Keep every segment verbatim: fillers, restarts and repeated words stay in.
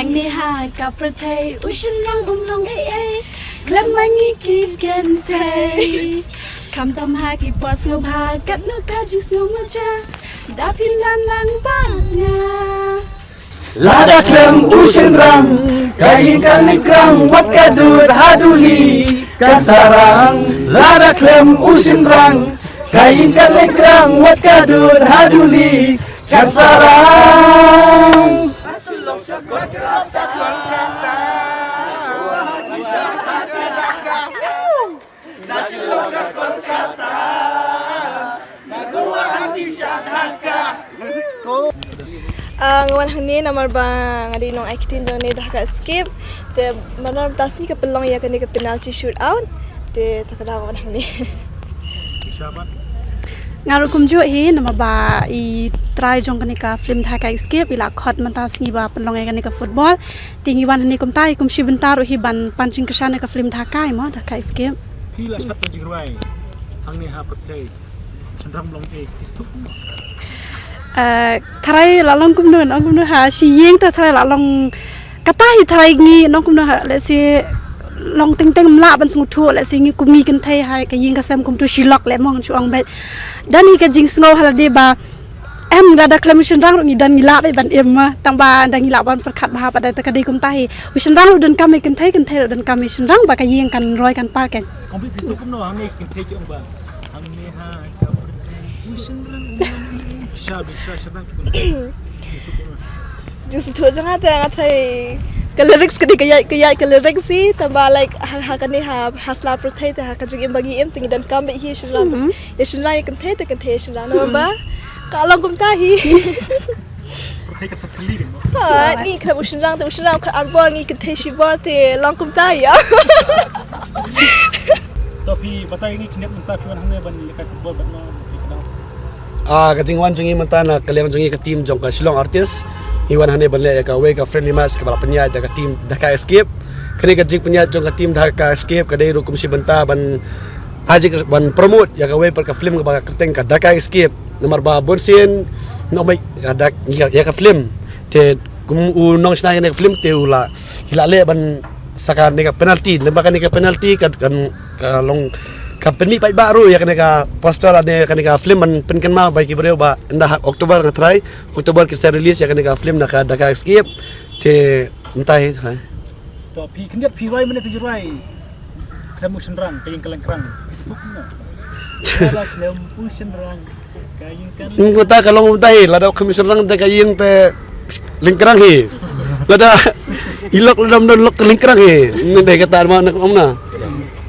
Ngi ha ka pyrthei u shynrang um long ei ei, khlem ma ngi ki kynthei. Khamtam ha ki por sngewbha katno ka jingsngewbha, da phin nang ba nga. Lada khlem u shynrang, ka ïing kan lyngkrang, wat ka dud ha duli kan sarang. Lada khlem u shynrang, ka ïing kan lyngkrang, wat ka dud ha duli kan sarang. Ah, nga wan hangne namar ba nga dei nong acting jong ne Dhaka Escape. Te namar ta sngi ka pynlong ïa kane ka penalty shootout. Te ta ka daw nga wan hangne. Nga ruh kumjuh hi namar ba i trai jong kane ka film Dhaka Escape i la khot mynta sngi ba pynlong ïa kane ka football. Te ngi wan hangne kumta hi kum shi bynta ruh hi ban pan jingkyrshan ïa ka film Dhaka hi mo, Dhaka Escape. Phi la shat to jingrwai hangne ha pyrthei. Shynrang long ei, phi sngewthuh kumno? Eh, tharai la long kumno, ong kumno ha, shi ïing ta tharai la long kata hi tharai ngi nong kumno ha, let's say long teng teng mla ban sngewthuh, let's say ngi kum ngi kynthei ha ka ïing ka sem kumto shi lok le mong shu ong bet. Dan hi ka jingsngew ha lade ba em lada khlem u shynrang ruh ngi dan ngi lah beit ban im ma, tang ba dan ngi lah ban pyrkhat bha pat da ka dei kumta hi. U shynrang ruh donkam ïa kynthei, kynthei ruh donkam ïa shynrang ba ka ïing kan roi kan par kan. Kong phi sngewthuh kumno hangne kynthei ki ong ba hangne ha ka pyrthei u shynrang um long ei ei. Sha bi sha shynrang ki ong. Jingsngewthuh jong nga te nga tharai ka lyrics ka dei ka ïaid ka ïaid ka lyrics hi, tang ba like ha ha kane ha ha sla pyrthei te ha ka jingim ba ngi im te ngi donkam beit hi shynrang. Ïa shynrang ïa kynthei te kynthei ïa shynrang namar ba ka long kumta hi. Pyrthei ka sa thylli kan mo. Ha, ngi khlem u shynrang te u shynrang ka arbor ngi kynthei shibor te long kumta ïa. To phi batai ngi khyndiat mynta phi wan hangne ban lehkai football bad no phi kyndaw. Ah, ka jingwan jong ngi mynta na ka liang jong ngi ka team jong ka Shillong Artist. Ngi wan hangne ban leh ïa kawei ka friendly match kaba la pynïaid da ka team Dhaka Escape. Kane ka jingpynïaid jong ka team Dhaka Escape ka dei ruh kum shi bynta ban, ah, jing ban promote ïa kawei pat ka film kaba ka kyrteng ka Dhaka Escape. Namar ba bun sien nongmih ka dak ïa, ïa ka film. Te kum u nongshna ïa ka film te u la, i la leh ban sa kane ka penalty, lem ba kane ka penalty ka, kan, ka long ka pynmih paidbah ruh ïa kane ka poster ne kane ka film ban pynkynmaw ba ki briew ba ynda ha October nga tharai, October ki sa release ïa kane ka film na ka Dhaka Escape. Te mynta hi tharai. To phi khyndiat phi rwai mynne phi rwai. Khlem u shynrang ka ïing ka lyngkrang. Phi sngewthuh kumno? Lada khlem u shynrang ka ïing ka lyngkrang. Mynta ka long mynta hi, lada khlem u shynrang te ka ïing te lyngkrang hi. Lada i lok lada ym don lok te lyngkrang hi. Mynta kata ma na ong na.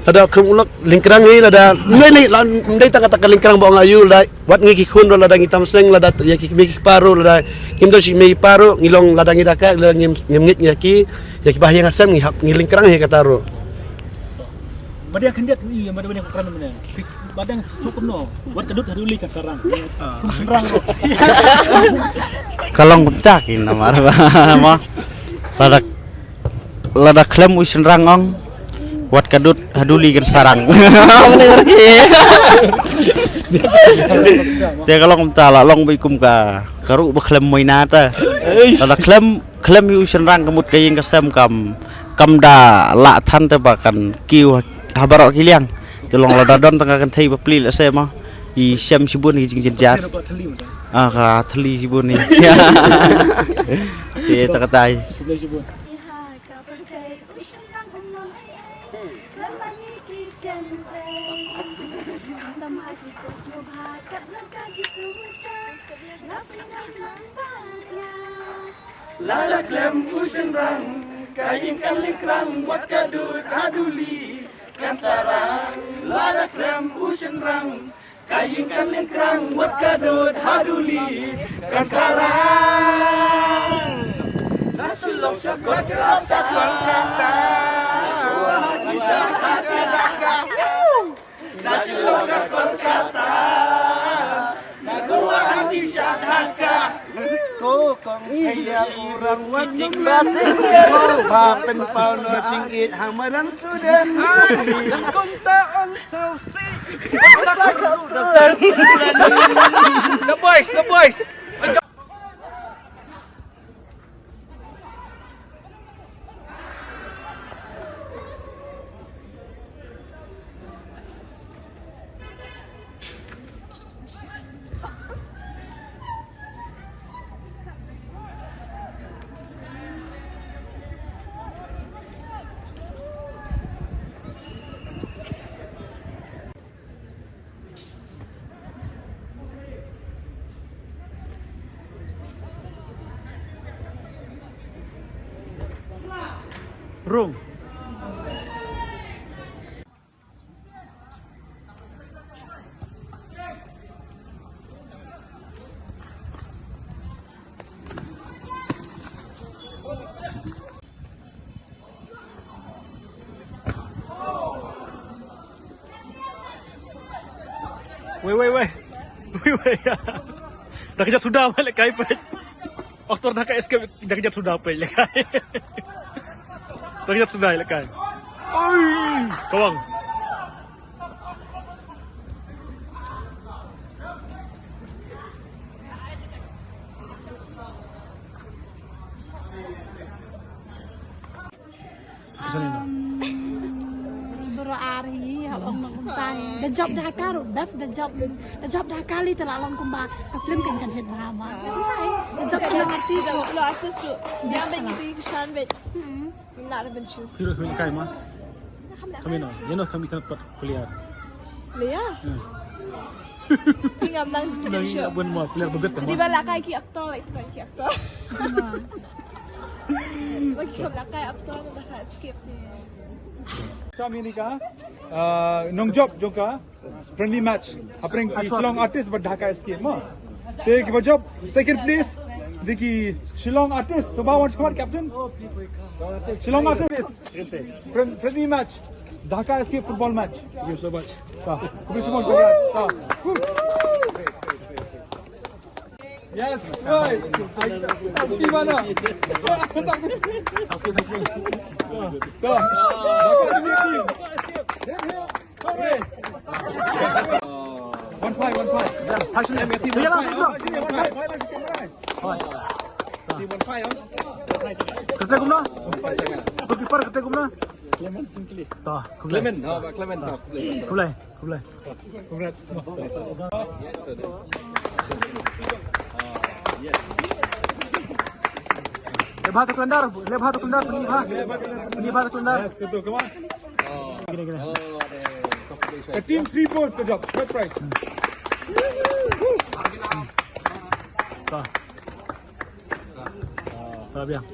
Lada khlem u lok lyngkrang hi lada mynta ni la mynta tang kata ka lyngkrang ba ong aïu lada wat ngi ki khun ruh lada ngi tam seng lada ïa ki kmie ki kpa ruh lada ngim don shi kmie ki kpa ruh ngi long lada ngi Dhaka lada ngim ngim ngeit ïa ki ïa ki ba ïa nga sem ngi hap ngi lyngkrang hi kata ruh. Ba dang khyndiat ngi ba dang khyndiat kran mane. Ba dang suk kumno wat ka dud ha duli kan sarang. Kum shynrang ruh. Ka long kumta ki namar ba ma. Lada lada khlem u shynrang ong wat ka dud ha duli kan sarang. Te ka long kumta la long beit kum ka ka ruh ba khlem moina ta. Lada khlem khlem ïa u shynrang ka mut ka ïing ka sem kam kam da lah than te ba kan kiew ha baroh ki liang. Te long lada don tang ka kynthei ba pli lehse ma i sem shibun ki jingjynjar. Ah ka thylli shibun ni. Te ta katai. Lada khlem u shynrang ka ïing kan lyngkrang wat ka dud ha duli kan sarang. Lada khlem u shynrang ka ïing kan lyngkrang wat ka dud ha duli kan sarang. Na Shillong sha Kolkata, na Shillong sha Kolkata, na Guwahati sha Dhaka. Ko kong ïa u rang wat jing ba sing ko ba pynpaw no jingïeit ha madan student. Kumta ong sngewsih. The boys, the boys. Rung. Wei, wei, wei. Wei, wei. Dah kejap sudah balik kai pet. Aktor dah ka escape, dah kejap sudah pet lagi. Dah kejap sudah lagi. Oi, kawang. Um, baroh ar hi, ha ong nong kumta hi. Da job da ka ruh, best da job. Da job da ka lei te la long kumba ka film kan kan hit bha ma. Da job shillong artist ruh. Shillong artist ruh. Biang bad ngi ki shan bad. Hmm. Ngim lah ban choose. Hero hero kai ma. Kham lah. Kham ino, ino kham ikan pat player. Player? Hmm. Ti ngam nang. Nang ino ban ma player bagat ma. Di ba lah kai ki actor, like, kai ki actor. Ba ki kham lah kai actor, da ka skip ni. Sa mini ka, uh, nongjop jong ka friendly match hapdeng ki Shillong Artist bad Dhaka S K ma. Te kiba jop second place dei ki Shillong Artist. So ba wan squad captain. Shillong Artist. Friend-, friendly match. Dhaka S K football match. Thank you so much. Ta. Khublei shibun, congrats. Ta. Yes, right. Active ana. Okay, thank you. Ta. Dhaka S K team. Hooray. One five, one five. One five, one five. Kata kumno? Goalkeeper kata kumno? Clement Singkli. Ta, khublei. Clement, ha, Clement, ta, khublei. Khublei, khublei. Congrats. Lebha to kalendar, lebha to kalendar, pynibha. Pynibha to kalendar. Yes, betul, come on. Gini, gini. The team three points ka jop. Third prize. Ta. Ta, biang.